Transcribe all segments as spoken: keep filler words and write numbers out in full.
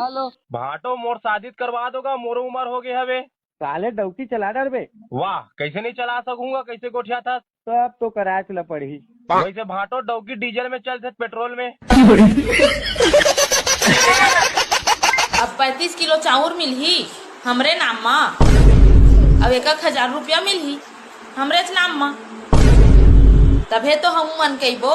Hello. भाटो, मोर शादी करवा दोगा, मोरो उम्र हो गए हवे। साले डौकी चला डरबे। वाह, कैसे नहीं चला सकूंगा, कैसे गोठिया था? सब तो कराच ल पड़ही। वैसे भाटो, डौकी डीजल में चलथे, पेट्रोल में? अब पैंतीस किलो चाउर मिलही हमरे नाम मा, अब एक एक हजार रुपया मिलही हमरेच नाम मा, तभे तो हमू मन कहिबो,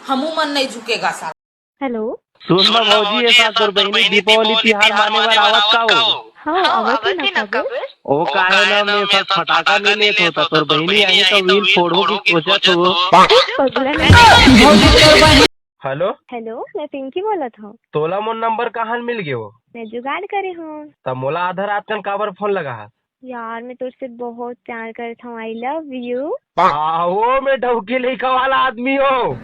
हमू मन नहीं झुकेगा साला। हेलो। सुन ना भौजी, ये साल तोर बहिनी दीपावली तिहार माने बर आवत का हो? हाँ, आवत हे ना, काबर? ओ काहे ना, मैं सब फटाका नहीं लेत होता, तोर बहिनी आही तो वील फोड़ो की सोचत हो। पगला नहीं। हेलो। हेलो, मैं पिंकी बोलत हूँ। तोला मोर नंबर कहाँ मिल गयो? मैं जुगाड़ करे हूँ। तब मोला आधा रात कन काबर फोन लगा हा? यार, मैं तोर से बहुत प्यार करत हूँ, I love you। आओ, मैं डौकी लइका वाला आदमी हो।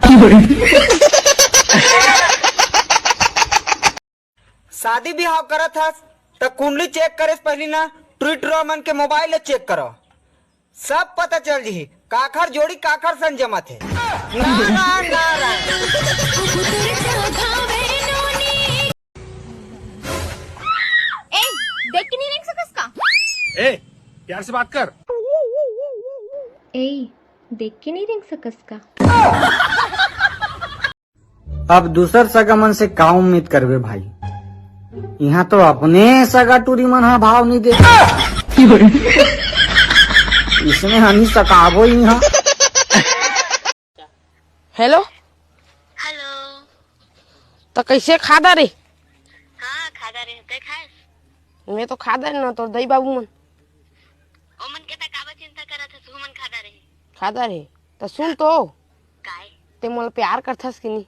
शादी बिहाव करत हस त कुंडली चेक करे से पहिली ना ट्विटर मन के मोबाइल ले चेक करो, सब पता चल जही काखर जोड़ी काखर संग जमत हे। नारायण, नारायण। ए, देख के नहीं रेंग सकस का? ए, प्यार से बात कर। ए, देख के नहीं रेंग सकस का? अब दूसर सगा मन से का उम्मीद करबे भाई, इहाँ तो अपने सगा टूरी मन हा भाव नहीं दे। इसने हनी सकाबो इहाँ। हेलो। हेलो। त कैसे खादा रे? हाँ, खादा रे, तै खास? मैं तो खादा रे ना, तोर दई बाबू मन। ओमन के त काबर चिंता करत हस, उमन खादा रे। खादा रे। त सुन तो। काय? ते मोला प्यार करथस कि नहीं?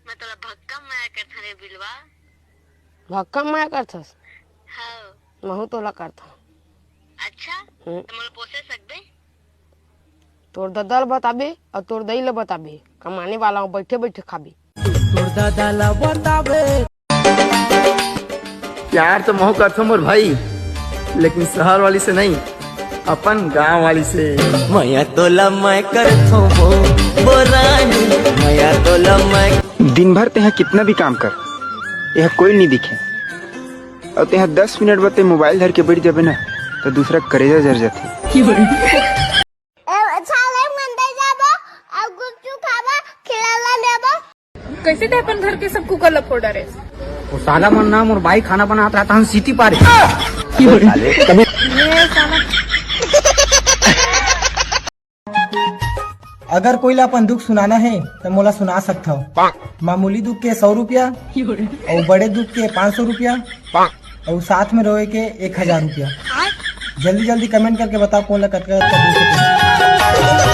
मैं तोला भक्कम माया करथन रे बिलवा। भक्कम माया करथस? हाँ। महू तोला करथन। अच्छा? हम्म। त मोला पोसे सकबे? तोर ददा ल बताबे अउ तोर दई ल बताबे, कमाने वाला हूँ, बैठे बैठे खाबे। तोर ददा ल बताबे। प्यार तो महू करथो मोर भाई, लेकिन शहर वाली से नहीं, अपन गांव वाली से। मया तोला मैं करथो वो, वो रानी, मया तोला मैं। दिन भर तेहा कितना भी काम कर, यह कोई नहीं दिखे, और तेहा दस मिनट बाद ते मोबाइल धर के बैठ जाबे ना, तो दूसरा करेजा जर जाथे। ए, अच्छा ले मंदिर जाबो, और गुपचुप खाबो, खिलौना लेबो। कैसे ते अपन घर के सब कुकर ल फोड़ डारे? वो साला मन ना मोर बाई खाना बनात रहता, हम सीटी पारे। ये साला। अगर कोई ला अपन दुख सुनाना है, तो मोला सुना सकत हव। मामूली दुख के सौ रुपया, और बड़े दुख के पाँच सौ रुपया, और साथ में रोए के एक हजार रुपया। जल्दी जल्दी कमेंट करके बताओ, कौन ला कतका कतका दुख है।